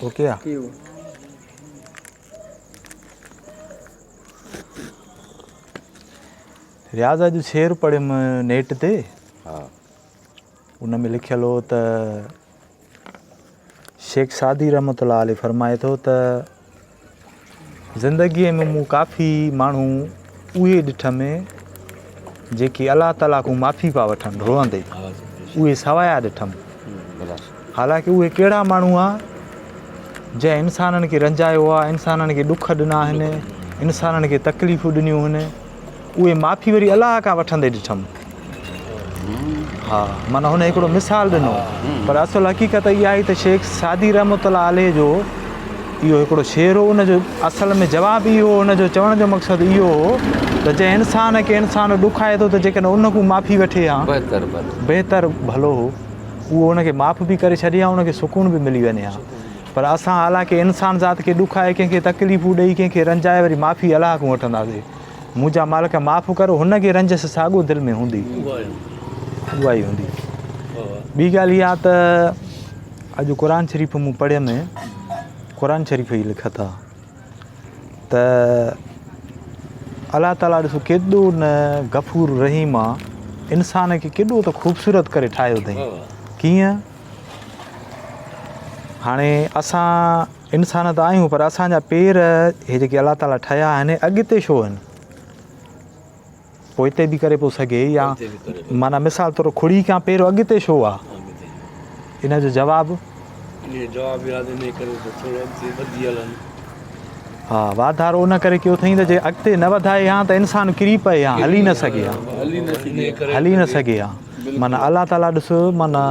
Okay آ. رياض اڄ شعر پڙهيم نيٽ تي ان ۾ لکيل هو ته شيخ سعدي رحمت الله عليه فرمائي ٿو ته زندگيء ۾ مون ڪافي ماڻهو اهي ڏٺم جيڪي الله تعاليٰ کان معافي پيا وٺن روئندي اهي سوايا ڏٺم حالانڪه اهي ڪهڙا ماڻهو هئا جنهن انسانن کي رنجايو آهي انسانن کي ڏک ڏنا آهن انسانن کي تڪليفون ڏنيون آهن اهي معافي وري الله کان وٺندي ڏٺم. ها معنيٰ هن هڪڙو مثال ڏنو پر اصل حقيقت اها آهي ته شيخ سعدي رحمة الله عليه جو اهو هڪڙو شعر هو ان جو اصل ۾ جواب اهو هو ان جو چوڻ جو مقصد اهو هو ته جنهن انسان کي انسان ڏکائي ٿو ته جيڪڏهن ان کان معافي وٺي ها بهتر بهتر ڀلو هو اهو ان کي معاف به ڪري ڇڏي ها ان کي سڪون به ملي وڃي ها پر اسان حالانڪه انسان ذات کي ڏکائي ڪنهن کي تڪليفون ڏئي ڪنهن کي رنجائي وري معافي الله کان وٺنداسين منهنجا مالڪ معاف ڪر هن کي رنجش ساڳو دل ۾ هوندي اها ئي هوندي ٻي ڳالهه اها ته اڄ قرآن شريف مون پڙهيم قرآن شريف جي لکت آ ته الله تعاليٰ ڏسو ڪيڏو نه غفور رحيم آ انسان کي ڪيڏو ته خوبصورت ڪري ٺاهيو اٿئي ڪيئن هاڻي اسان انسان ته آهيون پر اسان جا پير هي جيڪي الله تعالي ٺاهيا آهن اڳتي ڇو آهن؟ پوئتي به ڪري پيو سگهي يا معنيٰ مثال طور کڙي کان پير اڳتي ڇو آ؟ ان جو جواب ان جو جواب ياد ان ڪري ته ٿورو اڳتي وڌي هلن. ها واڌارو ان ڪري ڪيو اٿئي ته جي اڳتي نه وڌائي ها ته انسان ڪري پئي ها هلي نه سگهي ها هلي نه سگهي ها معنيٰ الله تعالي ڏس معنيٰ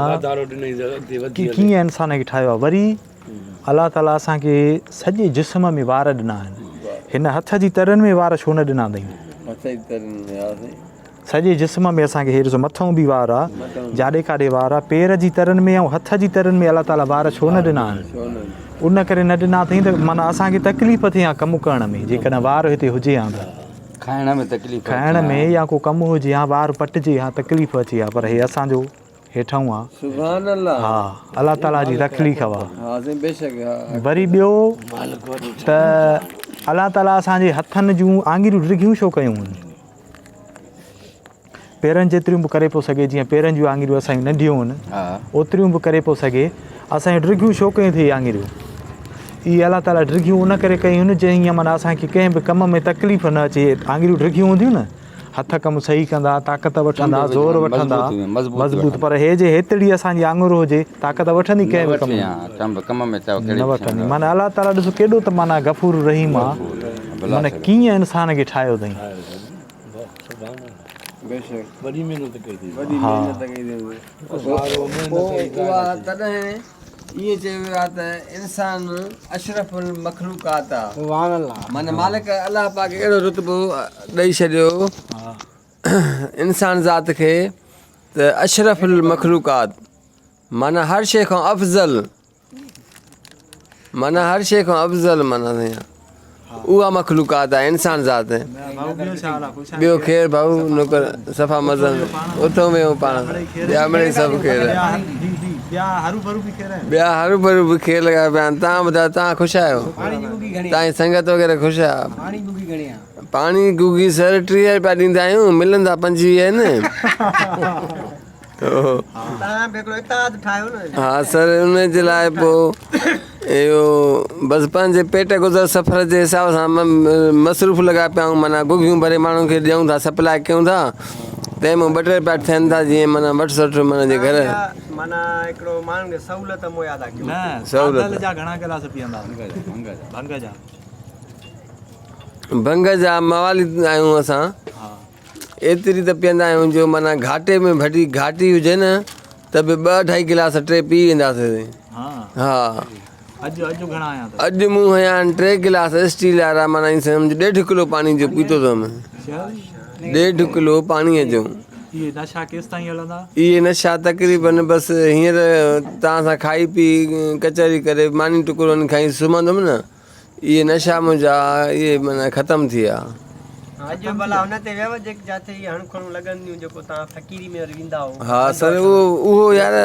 ڪيئن انسان کي ٺاهيو آ وري الله تعاليٰ اسان کي سڄي جسم ۾ وار ڏنا آهن. هن هٿ جي ترين ۾ وار ڇو نه ڏنا اٿئي؟ سڄي جسم ۾ اسان کي هي ڏسو مٿئون به وار آ، جاڏي ڪاڏي وار آ، پير جي ترين ۾ ۽ هٿ جي ترين ۾ الله تعاليٰ وار ڇو نه ڏنا آهن؟ ان ڪري نه ڏنا اٿئي ته معنيٰ اسان کي تڪليف ٿئي ها ڪم ڪرڻ ۾ جيڪڏهن وار هتي هجي ها ته. کائڻ ۾ تڪليف کائڻ ۾ يا ڪو ڪم هجي ها وار پٽجي ها تڪليف اچي ها پر هي اسان جو هيٺائون آ. سبحان الله. ها الله تعالي جي تخليق هوا. ها سائين بيشڪ ها. وري ٻيو ته الله تعالي اسان جي هٿن جون آڱريون ڊگهيون ڇو ڪيون هن؟ پيرن جيتريون به ڪري پيو سگهي جيئن پيرن جون آڱريون اسان جون ننڍيون هن اوتريون به ڪري پيو سگهي اسان جون ڊگهيون ڇو ڪيون اٿئي آڱريون؟ اهي الله تعالي ڊگهيون ان ڪري ڪيون هن جيئن معنيٰ اسان کي ڪنهن به ڪم ۾ تڪليف نه اچي آڱريون ڊگهيون هونديون نه هٿ ڪم صحيح ڪندا، طاقت وٺندا، زور وٺندا، مضبوط پر هي جي هيتڙي اسان جي آڱر هجي، طاقت وٺندي ڪنهن به ڪم ۾؟ نه وٺندي. معنيٰ الله تعاليٰ ڏسو ڪيڏو ته معنيٰ غفور رحيم آ، معنيٰ ڪيئن انسان کي ٺاهيو اٿئي. ها. ائين چيو ويو آهي ته انسان اشرف المخلوقات آ معنيٰ مالڪ الله پاڪ اهڙو رتبو ڏئي ڇڏيو انسان ذات کي ته اشرف المخلوقات معنيٰ هر شيء کان افضل معنيٰ هر شيء کان افضل معنيٰ اها مخلوقات آهي انسان ذات ٻيو خير ڀائو نوڪر صفا مزن اٿو ويهون پاڻ ٻيا مڙئي سڀ خير ٻيا هرو ڀرو به خير لڳا پيا آهن تان ٻڌايو تان خوش آهيو تان جي سنگت وغيره خوش آهي پاڻي گوگي سر 30 روپيا ڏيندا آهيون ملندا 25 آهن ها سر ان جي لاء پوء اهو بس پنهنجي پيٽ گذر سفر جي حساب سان مصروف لڳا پيا آهيون معنيٰ گوگيون ڀري ماڻهن کي ڏيون ٿا سپلاء ڪيون ٿا تنهن مان ٻه ٽي رپيا ٿين ٿا جيئن معنيٰ وٺ سٺ معنيٰ جي گهر ڀنگ جا موالي آهيون اسان ايتري ته پيئندا آهيون جو معنيٰ گهاٽي ۾ ڀٽي گهاٽي هجي نه ته به ٻه اڍائي گلاس ٽي پي وينداسين ها اڄ مون هنيا آهن ٽي گلاس اسٽيل وارا معنيٰ ائين سمجهه ڏيڍ ڪلو پاڻي جو پيتو اٿم ڏيڍ ڪلو پاڻيء جو اهي نشا ڪيستائين هلندا؟ اهي نشا تقريبن بس هينئر توهان سان کائي پي ڪچهري ڪري ماني ٽڪرو کائي سمهندم نه اهي نشا منهنجا اهي معنيٰ ختم ٿي ويا. اڄ ڀلا هن تي ويو جيڪ جاٿي هي هڻ کڻون لڳنديون جيڪو توهان فقيري ۾ وري ويندا هو. ها سر اهو اهو يار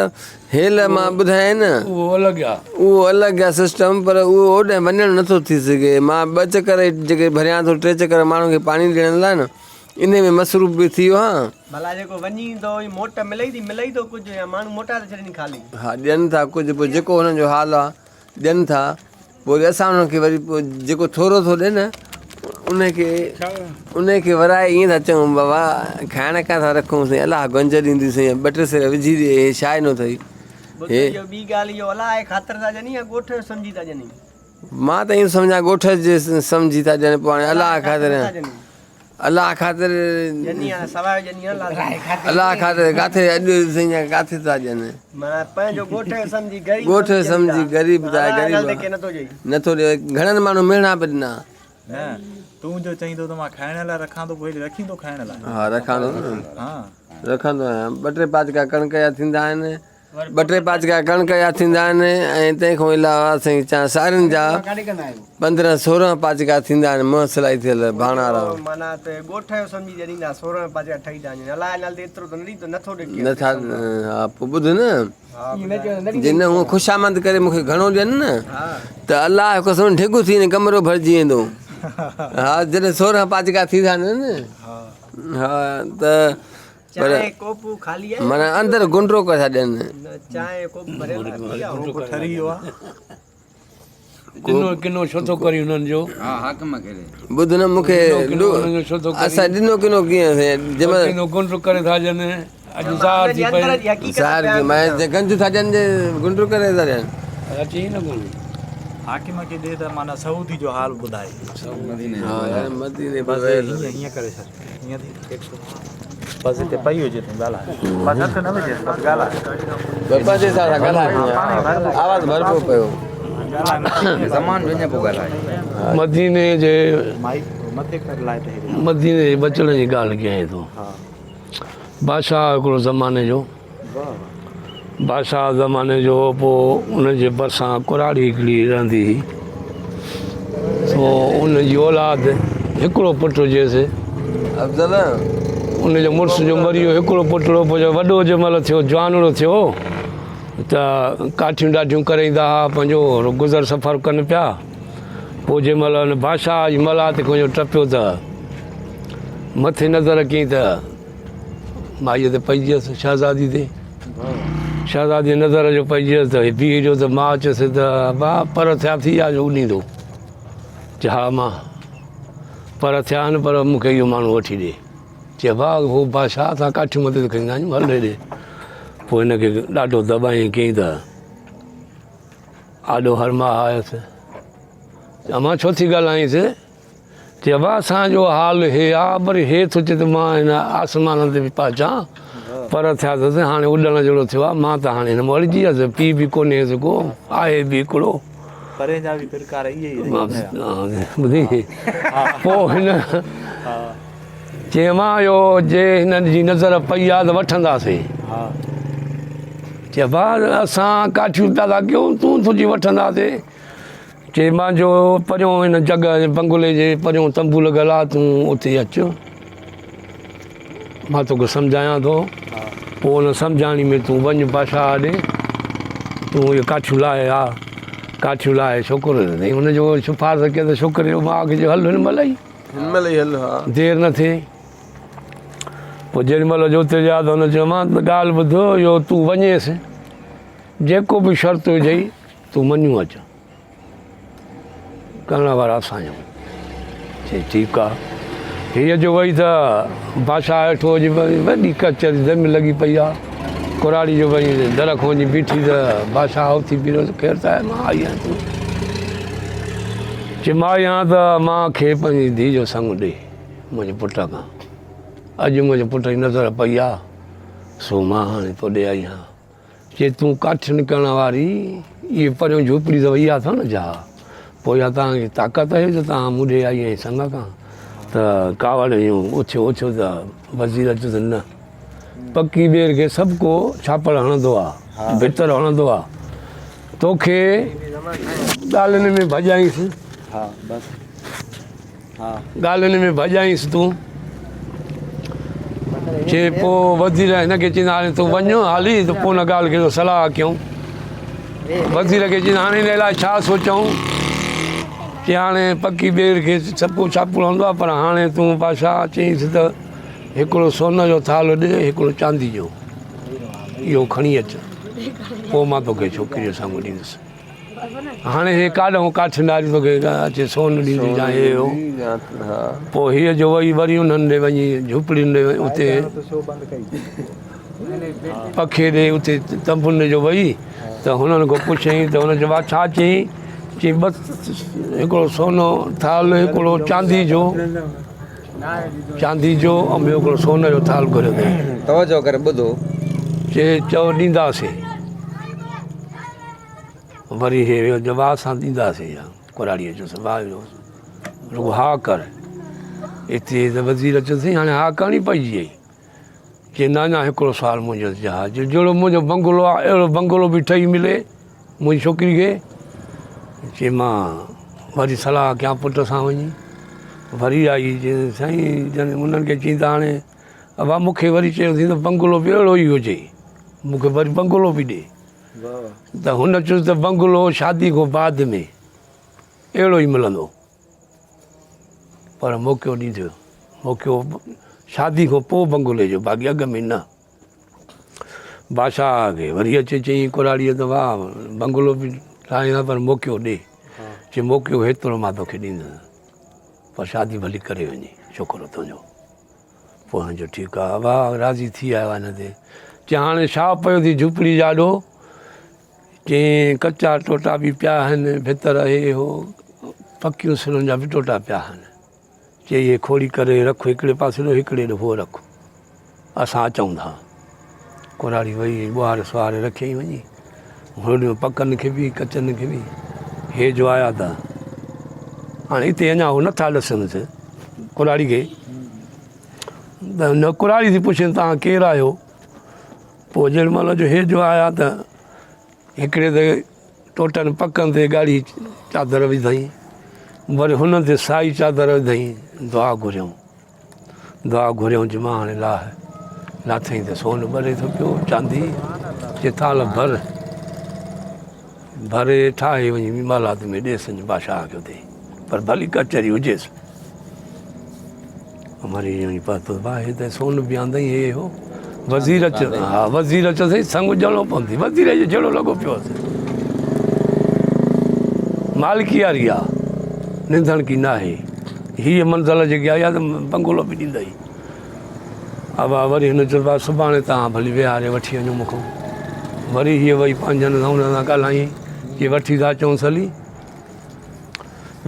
هيل مان ٻڌايائين نه. اهو الڳ آ. اهو الڳ آ سسٽم پر اهو اوڏانهن وڃڻ نٿو ٿي سگهي مان ٻه چڪر جيڪي ڀريان ٿو ٽي چڪر ماڻهن کي پاڻي ڏيڻ لاء نه انهي ۾ مصروف به ٿي ويو آهيان. ڀلا جيڪو وڃي ايندو هي موٽ ملئي ٿي ملئي ٿو ڪجهه يا ماڻهو موٽائي ٿا ڇڏين خالي. ها ڏين ٿا ڪجهه پوء جيڪو هنن جو حال آ ڏين ٿا پوء وري اسان انهن کي وري پوء جيڪو ٿورو ٿو ڏي نه ان کي ان کي ورائي ائين ٿا چئون بابا کائڻ کان ٿا رکون سائين الله گنج ڏيندي سائين ٻه ٽي سير وجهي ڏي هي ڇا ڏنو اٿئي هي ٻي ڳالهه اهو الله جي خاطر ٿا ڏين يا ڳوٺ جو سمجهي ٿا ڏين؟ مان ته ائين سمجهان ڳوٺ جي سمجهي ٿا ڏين پوء هاڻي الله خاطر الله خاطر الله خاطر ڪاٿي اڄ سائين ڪاٿي ٿا ڏين ڳوٺ سمجهي غريب ٿا غريب نٿو ڏي گهڻن ماڻهو مهڻا به ڏنا. نه تون جو چئين ٿو ته مان کائڻ لاء رکان ٿو پوء هيڏي رکين ٿو کائڻ لاء. ها رکان ٿو نه رکندو آهيان ٻه ٽي پاچڪا ڪڻڪ جا ٿيندا آهن ٻه ٽي پاچڪا ڪڻڪ جا ٿيندا آهن ۽ تنهن کان علاوه سائين چان سارين جا 15 16 پاچڪا ٿيندا آهن منهن سلائي ٿيل ڀاڻارا. نٿا ها پوء ٻڌ نه جي نه هو خوشامد ڪري مون کي گهڻو ڏين نه ته الله جو قسم ڍڳ ٿي وڃي ڪمرو ڀرجي ويندو ها جڏهن 16 پاچڪا ٿيندا آهن نه ها ته پر معنيٰ اندر گنڊو ڪري ٿا ڏين. ڏنو ڪنو ڇو ٿو ڪرين انهن جو. ٻڌ نه مون کي اسان ڏنو ڪنو ڪيئن جنهن مهل ڪنو گنڊ ڪري ٿا ڏين اڄ ظاهر ٿي پئي. ظاهر ٿي معنيٰ جي گنج ٿا ڏين جي گنڊ ڪري ٿا ڏين. اچي نه ڪونه. حاڪم کي ڏي ته معنيٰ سعودي جو حال ٻڌائي. ها يار مديني بس هيئن ڪري ڇڏ. هيئن ٿي بس هتي پئي هجي تون ڳالهاء بس هٿ نه وجهيس بس ڳالهاء. بس پنهنجي حساب سان ڳالهاء آواز ڀربو پيو. زمان وڃي پوء ڳالهاء. مديني جي مائيڪ مٿي ڪر لاء ته هيڏي. مديني جي ٻچڙن جي ڳالهه ڪيائين ٿو. بادشاهه هڪڙو زماني جو بادشاهه زماني جو هو پوء ان جي ڀرسان ڪراڙي هڪڙي رهندي هئي سو ان جي اولاد هڪڙو پٽ هجيس افضل ان جو مڙس جو مري ويو هڪڙو پٽ هو پوء جو وڏو جنهن مهل ٿيو جوانڙو ٿيو ته ڪاٺيون ڏاٺيون ڪري ايندا هئا پنهنجو گذر سفر ڪن پيا پوء جنهن مهل ان بادشاهه جي ملات کان جو ٽپيو ته مٿي نظر ڪيائين ته مائيء تي پئجي ويس، شهزادي تي. شهزادي نظر جو پئجي ويس ته بيهي رهيو ته ماء چيس ته ابا پر ٿيا ٿي يا جو اڏيندو؟ چي ها مان پر ٿيا آهن پر مون کي اهو ماڻهو وٺي ڏي. چي ابا هو بادشاهه اسان ڪاٺيون مٿي تي کڻندا آهيون هل هيڏي. پوء هن کي ڏاڍو دٻايائين ڪيائين ته آڏو هر ماء آيس. امان ڇو ٿي ڳالهائينس؟ چي ابا اسان جو حال هي آ پر هي ٿو چئي ته مان هن آسمانن تي به پهچان پر ٿيا اٿس هاڻي اڏڻ جهڙو ٿيو آ مان ته هاڻي هن مان اڙجي ويس پيء به ڪونهيس ڪو آهي به هڪڙو. پرين جا به پرڪار اهي ئي رهيا. ٻڌي پوء هن چي امان اهو جي هنن جي نظر پئي آ ته وٺنداسين. چي ابا اسان ڪاٺيون پيا ٿا ڪيون تون ٿو چئين وٺنداسين. چي مانجو پريون هن جڳهه بنگلي جي پريون تنبو لڳل آ تون اتي اچ مان توکي سمجهايان ٿو پوء ان سمجهاڻي ۾ تون وڃ بادشاهه ڏي تون اهي ڪاٺيون لاهي آ ڪاٺيون لاهي ڇوڪرو هن جو سفارش ڪئي ته ڇوڪري جو ماء کي چيو هل هن مهل ئي هن مهل ئي هل ها دير نه ٿئي پوء جيڏي مهل جو اتي ويا ته هن چيو مان ڳالهه ٻڌ اهو تون وڃيس جيڪو به شرط هجئي تون مڃون اچ ڪرڻ وارا اسان آهيون. چي ٺيڪ آ. هيء جو وئي ته بادشاهه هيٺ هجي وڏي ڪچهري دم لڳي پئي آ. ڪراڙي جو وڃي در کان وڃي بيٺي ته بادشاهه اٿي بيٺو ته خير ته آهي مان آئي آهيان تون. چي مان آئي آهيان ته مان کي پنهنجي ڌيء جو سڱ ڏي منهنجي پٽ کان. اڄ منهنجي پٽ جي نظر پئي آ سو مان هاڻي تو ڏي آئي آهيان. چي تون ڪاٺين ڪرڻ واري اهي پريون جهوپڙي ته وئي اٿو نه جا پوء اها توهان کي طاقت آهي جو توهان مون ڏي آئي آهين سڱ کان ته ڪاوڙ ايون اٿيو اٿيو ته وزير اچيو ته نه پڪي ٻير کي سڀ ڪو ڇاپڙ هڻندو آ ڀتر هڻندو آ توکي ڳالهين ۾ ڀڄائينس. ها بس. ڳالهين ۾ ڀڄائينس تون. چي پوء وزير هن کي چيائين هاڻي تون وڃ هالي ته پوء ان ڳالهه کي صلاح ڪيون. وزير کي چيائين هاڻي هن لاء ڇا سوچون؟ چي هاڻي پڪي ٻير کي سپو ڇاپو هڻندو آهي پر هاڻي تون بادشاهه چيائينس ته هڪڙو سون جو ٿالهه ڏي هڪڙو چاندي جو اهو کڻي اچ پوء مان توکي ڇوڪريء سامهون ڏيندس. هاڻي هي ڪاڏهون ڪاٺ ناري توکي اچي سون ڏيندي جا هي هو. پوء هيء جو وئي وري انهن ڏي وڃي جهوپڙين ڏي اتي پکي ڏي اتي تنبن ڏي جو وئي ته هنن کان پڇيائين ته هن چيو ڇا چيائين چي بس هڪڙو سونو ٿالهه هڪڙو چاندي جو چاندي جو ۽ ٻيو هڪڙو سون جو ٿالهه گهريو اٿئي. توجه ڪري ٻڌو. چي چئو ڏينداسين. وري هي ويو جواب اسان ڏينداسين يا ڪراڙيء چيس واهه جو رڳو ها ڪر. اتي ته وزير چيس سائين هاڻي ها ڪرڻي پئجي وئي. چي نه اڃا هڪڙو سوال منهنجو ٿي ها جو جهڙو منهنجو بنگلو آهي اهڙو بنگلو به ٺهي ملي منهنجي ڇوڪري کي. چي مان وري صلاح ڪيان پٽ سان وڃي. وري آئي چي سائين جن انهن کي چئين ته هاڻي ابا مون کي وري چيو اٿئي ته بنگلو به اهڙو ئي هجي مون کي وري بنگلو به ڏي. ته هن چيس ته بنگلو شادي کان بعد ۾ اهڙو ئي ملندو پر موقعو ڏيندو موقعو شادي کان پوء بنگلي جو باقي اڳ ۾ نه. بادشاهه کي وري اچي چيائين ڪراڙيء ته واهه بنگلو به ٺاهيان پر موقعو ڏي. چي موقعو هيترو مان توکي ڏيندس پر شادي ڀلي ڪري وڃي ڇوڪرو تنهنجو. پوء هن چيو ٺيڪ آ ابا راضي ٿي آيو آهي هن تي. چي هاڻي ڇا پيو ٿي جهوپڙي جي آڏو؟ چي ڪچا ٽوٽا به پيا آهن ڀتر اهي هو پڪيون سرن جا به ٽوٽا پيا آهن. چي اهي کوڙي ڪري رک هڪڙي پاسي ڏو هڪڙي ڏو هو رک اسان اچون ٿا. ڪراڙي وئي ٻوهاري سوهاري رکيائين وڃي هوڏيون پڪن کي به ڪچن کي به هي جو آيا ته هاڻي هتي اڃا هو نٿا ڏسنس ڪراڙي کي ته نه ڪراڙي ٿي پڇين توهان ڪير آهيو پوء جهڙي مهل جو هي جو آيا ته هڪڙي تي ٽوٽن پڪن تي ڳاڙهي چادر وڌائين وري هن تي سائي چادر وڌائين دعا گهريائون دعا گهريائون چې مان هاڻي لاهه لاٿئين ته سون ٻري ٿو پيو چاندي چي ٿال ڀر ڀري ٺاهي وڃي محلات ۾ ڏيس بادشاهه کي اتي پر ڀلي ڪچهري هجيس. وري وڃي پهتو ڀاء هي ته سون به آندئي هي هو وزير اچ ها وزير اچ سائين سڱ ڄڻو پوندي وزير جو جهڙو لڳو پيو هوس مالڪي واري آ نندڻ ڪي ناهي هيء منزل جيڪي آئي آ ته بنگلو به ڏيندئي ابا وري هن چيو ڀاء سڀاڻي توهان ڀلي ويهاري وٺي وڃو مون کان وري هيء وئي پنهنجن سان انهن سان ڳالهائين چي وٺي ٿا اچون سلي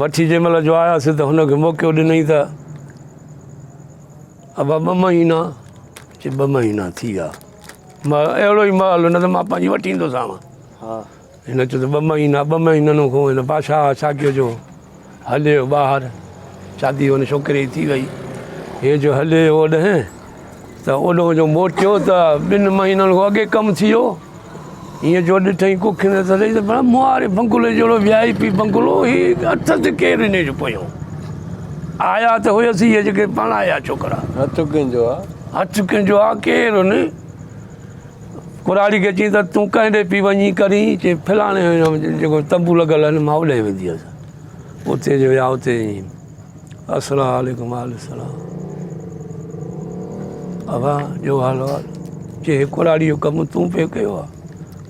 وٺي جنهن مهل جو آياسين ته هن کي موقعو ڏنائين ته ابا ٻه مهينا چي ٻه مهينا ٿي ويا اهڙو ئي مهل نه ته مان پنهنجي وٺي ايندوسانو هن چيو ته ٻه مهينا ٻه مهينن کان هن بادشاهه ڇا ڪيو جو هليو ٻاهر شادي هن ڇوڪري جي ٿي وئي هي جو هليو اوڏهن ته اوڏهون جو موٽيو ته ٻن مهينن کان اڳي ڪم ٿي ويو ائين جو ڏٺائين ڪک ۾ ته چئي ته ڀلا مون واري بنگلي جهڙو وي آء پي بنگلو هي اٿس ڪير انهي جو پويون آيا ته هيس اهي جيڪي پاڻ آيا ڇوڪرا هٿ ڪنهن جو آ هٿ ڪنهن جو آ ڪير ان ڪراڙي کي چئي ته تون ڪنهن ڏي پي وڃي ڪرين چي فلاڻي جيڪو تنبو لڳل آهن مان اوڏانهن ويندي هيس اتي جو ويا اتي السلام عليڪم وعليڪم السلام ابا جو حال احوال چي هي ڪراڙي جو ڪم تون پئي ڪيو آ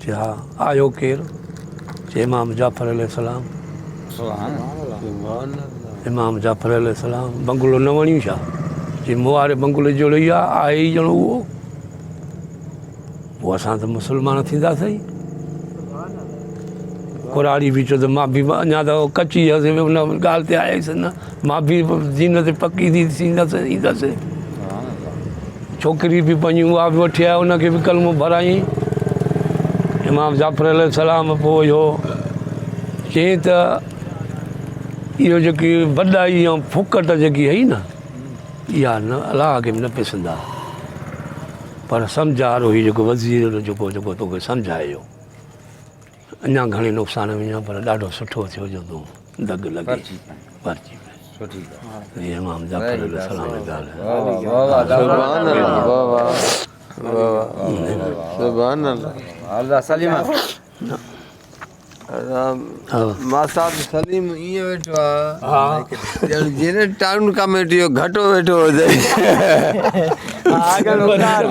چي ها آيو ڪير چي امام جعفر عليه السلام امام جعفر عليه السلام بنگلو نه وڻيو ڇا چي مون واري بنگلي جهڙو ئي آ آهي ئي ڄڻو اهو پوء اسان ته مسلمان ٿينداسين. ڪراڙي به چيو ته مان به اڃا ته ڪچي هيس ان ڳالهه تي آيس نه مان به دين تي پڪي ٿي ٿيندس ايندس. ڇوڪري به پنهنجي اها به وٺي آيو ان کي به ڪلمو ڀرايائين. امام جعفر عليه السلام پوء اهو چيائين ته اهو جيڪي وڏائي ۽ ڦڪٽ جيڪي هئي نه اها نه الله کي به نه پسند آهي. پر سمجهه وارو هي جيڪو وزير جيڪو جيڪو توکي سمجهايو اڃا گهڻي نقصان ۾ وڃان پر ڏاڍو سٺو ٿيو جو تون دڳ لڳي پرچي پئي. هي امام جعفر عليه السلام جي ڳالهه آهي. سبحان الله واه واه واه سبحان الله الله سليم مان صاحب سليم ائين ويٺو آ ڄڻ جيئن ٽائون ڪاميٽي جو گهٽو ويٺو هجي.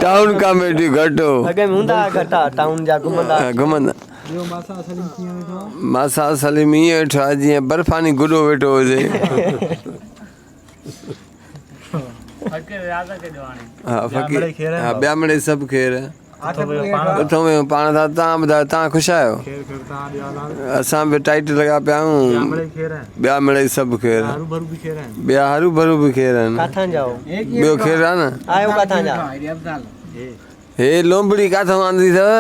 ٽائون ڪاميٽي گهٽو اڳ ۾ هوندا گهٽا ٽائون جا گهمندا گهمندا. مان صاحب سليم ائين ويٺو آ جيئن برفاني گڏو ويٺو هجي. ها فقير ها ٻيا مڙئي سڀ خير. اٿو ويهون پاڻ ٿا تان ٻڌايو تان خوش آهيو اسان به ٽائيٽ لڳا پيا آهيون ٻيا مڙئي سڀ خير ٻيا هرو ڀرو به خير آهن ٻيو خير آهي نه آيو ڪاٿان جا هي لومبڙي ڪاٿان آندي اٿو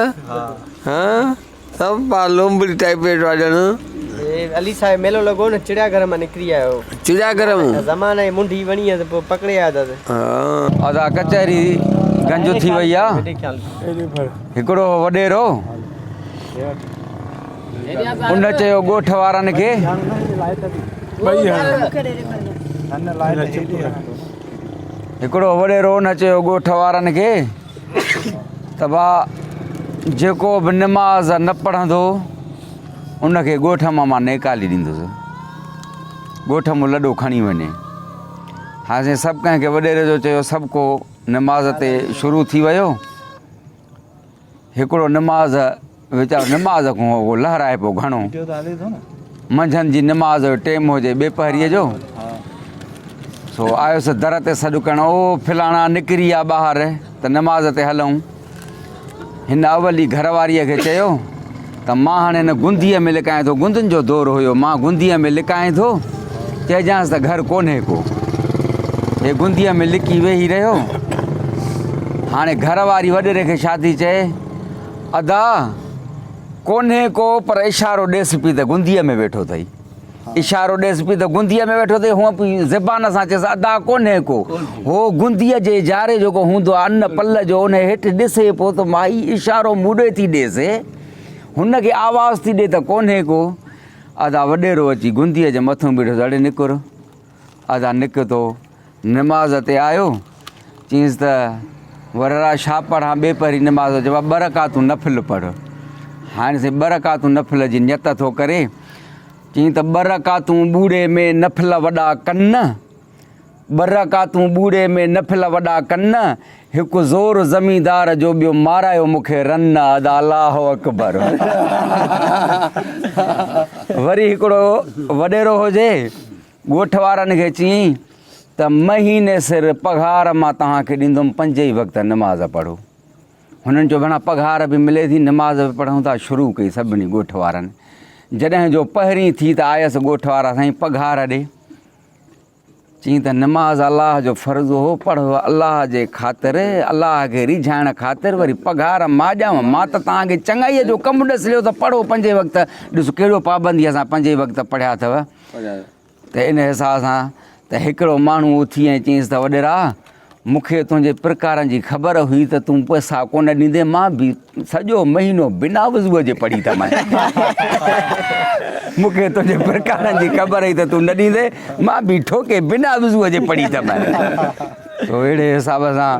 ها سڀ پا لومبڙي ٽائيپ ويٺو آ ڄڻ. هي علي صاحب ميلو لڳو نه چڙيا گهر مان نڪري آيو. چڙيا گهر مان. زمان جي منڍي وڻي هيس پوء پڪڙي آيو اٿس. ها. ادا ڪچهري گنج ٿي وئي آ. هڪڙو هو وڏيرو ان چيو ڳوٺ وارن کي. هڪڙو وڏيرو ان چيو ڳوٺ وارن کي. ته ڀاء جيڪو به نماز نه پڙهندو ان کي ڳوٺ مان مان نيڪالي ڏيندس ڳوٺ مون لڏو کڻي وڃي هاڻي سائين سڀ ڪنهن کي وڏيري جو چيو سڀ ڪو نماز تي شروع ٿي ويو هڪڙو نماز ويچارو نماز کان هو لهرائي پيو گهڻو. منجهند جي نماز جو ٽيم هجي ٻيپهريء جو، سو آيس در تي سڏ ڪرڻ، او فلاڻا نڪري آ ٻاهر ته نماز تي هلون. هن اول ئي گهر واريء کي چيو ته مان هاڻي هن گنديء ۾ لڪايان ٿو، گندين جو دور هيو، مان گنديء ۾ لڪايان ٿو، چئجانس ته گهر ڪونهي ڪو. هي گنديء ۾ لڪي ويهي رهيو. هاڻي گهر واري وڏيري کي ڇا ٿي چئي؟ ادا! ڪونهي ڪو پر اشارو ڏيس پئي ته گنديء ۾ ويٺو اٿئي. اشارو ڏيس پئي ته گنديء ۾ ويٺو اٿئي. هونء پئي زبان سان چيس ادا ڪونهي ڪو. هو گنديء جي جاري جيڪو هوندو آهي ان پل جو ان هيٺ ڏسي پيو ته مائي اشارو مون ڏي ٿي ڏيس. هن کي آواز ٿي ڏي ته ڪونهي ڪو. ادا وڏيرو اچي گنديء جي مٿون بيٺو ته اڙي نڪر. ادا نڪتو. نماز تي آيو، چيائينس ته وررا ڇا پڙهان ٻي پهرين نماز جو جواب ٻه رڪعتون نفل پڙهه. هاڻي سائين ٻه رڪعتون نفل جي نيت ٿو ڪري. چيائين ته ٻه رڪعتون ٻوڙي ۾ نفل وڏا ڪن، ٻه رڪعتون ٻوڙي ۾ نفل وڏا ڪن، هڪ زور زميندار جو ٻيو مارايو مون کي رن ادا الله اڪبر. وري هڪڙو وڏيرو هجي. ڳوٺ وارن کي چيائين ته مهيني سر پگهار مان توهان کي ڏيندم پنج ئي وقت نماز پڙهو. هنن چيو ڀيڻا پگهار به ملي ٿي نماز به پڙهون ٿا شروع ڪئي سڀني ڳوٺ وارن جڏهن جو پهرين ٿي ته آيس ڳوٺ وارا سائين پگهار ڏي چيائين ته نماز الله جو فرض هو پڙهو الله جي خاطر الله کي ريجهائڻ خاطر وري پگهار مان ڏيانو مان ته توهان کي چڱائي جو ڪم ڏس ليو ته پڙهو پنجين وقت ڏس ڪهڙو پابندي سان پنجين وقت پڙهيا اٿو ته ان حساب سان ته هڪڙو ماڻهو اٿي ۽ چيس ته وڏيرا مون کي تنهنجي پرڪارن جي خبر هئي ته تون پئسا ڪونه ڏيندين مان به سڄو مهينو بنا وضوء جي پڙهي ٿم مون کي تنهنجي پرڪارن جي خبر هئي ته تون نه ڏيندين مان به ٺوڪي بنا وضوء جي پڙهي ٿم تو اهڙي حساب سان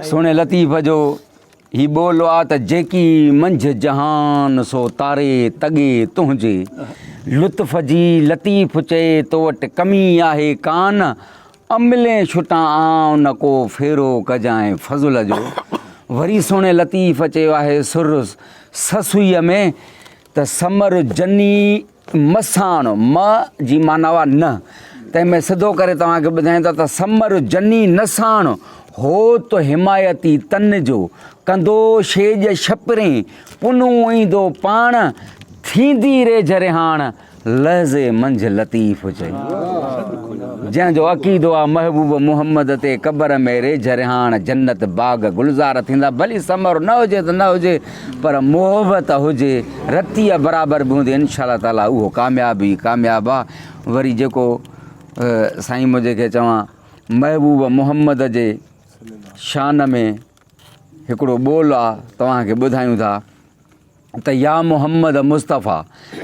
سهڻي لطيف جو هي ٻول آ ته جيڪي منجهه جهان سو تاري تڳي تنهنجي لطف جي لطيف چئي تو وٽ ڪمي آهي ڪان املين ڇٽان آئون نه ڪو ڦيرو ڪجانء فضل جو وري سهڻي لطيف چيو آهي سر سسئيء ۾ ته سمر جني مساڻ، م جي معنيٰ آ نه، تنهن ۾ سڌو ڪري توهان کي ٻڌايان ٿا ته سمر جني نه ساڻ، هوت حمايتي تن جو، ڪندو شيڄ شپرين، پنهون ايندو پاڻ، ٿيندي ريجهه رهاڻ، لحظي منجهه لطيف چئي. جنهن جو عقيدو آ محبوب محمد تي، قبر ۾ ريجهه رهاڻ، جنت باغ گلزار ٿيندا، ڀلي سمر نه هجي ته نه هجي، پر محبت هجي رتيء برابر به هوندي انشاء الله تعالي اهو ڪامياب ئي ڪامياب آ وري جيڪو سائين منهنجي کي چوان محبوب محمد جي شان ۾ هڪڙو ٻول آ توهان کي ٻڌايون ٿا. ته يا محمد مصطفيٰ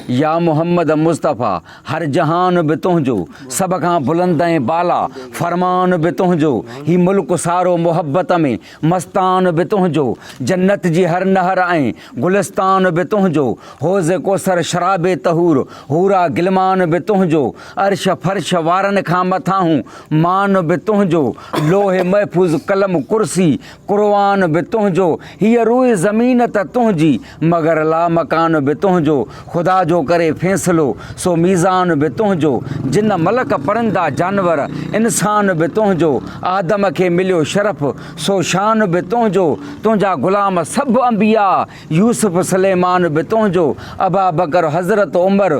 يا محمد مصطفيٰ هر جهان به تنهنجو سڀ کان بلند ۽ بالا فرمان به تنهنجو هي ملڪ سارو محبت ۾ مستان به تنهنجو جنت جي هر نهر ۽ گلستان به تنهنجو حوض ڪوثر شراب طهور حورا غلمان به تنهنجو عرش فرش وارن کان مٿاهون مان به تنهنجو لوح محفوظ قلم ڪرسي قرآن به تنهنجو، هيء روء زمين ته تنهنجي، مگر لامڪان به تنهنجو، خدا جو ڪري فيصلو، سو ميزان به تنهنجو، جن ملڪ پرندا جانور، انسان به تنهنجو، آدم کي مليو شرف، سو شان به تنهنجو، تنهنجا غلام سڀ انبياء، يوسف سليمان به تنهنجو، ابابڪر حضرت عمر،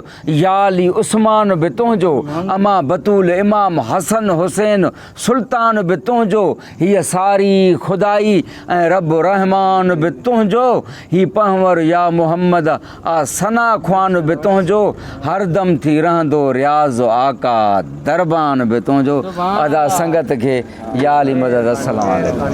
يا علي عثمان به تنهنجو، امان بتول امام حسن حسين، سلطان به تنهنجو، هيء ساري خدائي ۽ رب رحمان به تنهنجو، هي پنهور يا محمد آ ثنا خوان به تنهنجو، هردم ٿي رهندو رياض آقا دربان به تنهنجو، ادا سنگت کي يا علي مدد السلام عليڪم.